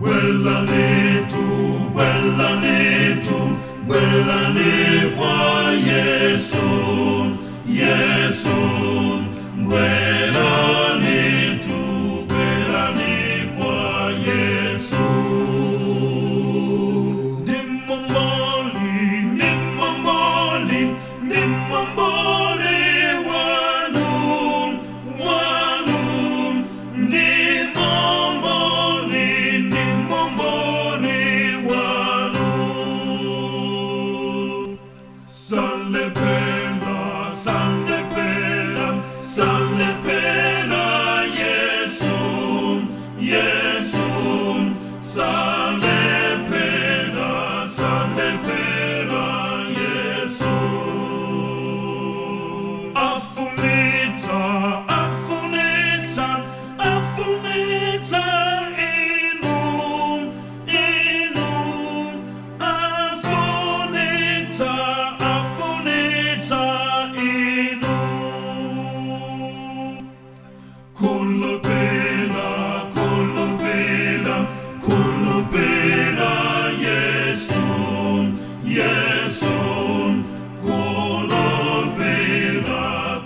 Bwelanitu, bwelanitu, bwelani kwa Yesu, Yesu. Bwelanitu, bwelani kwa Yesu. Ndi Muomboli, ndi Muomboli, ndi Muomboli wanu, wanu. Ndi Muomboli, ndi Muomboli wanu. Salephera, salephera, salephera Yesu, Yesu. Salephera, salephera Yesu. Afunitsa, afunitsa, afunitsa inu, inu. Afunitsa, afunitsa inu. Khulupira, khulupira, khulupira Yesu, Yesu. Khulupira,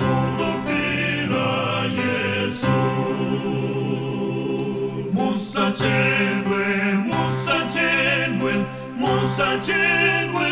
khulupira Yesu. Musachedwe, musachedwe, musachedwe.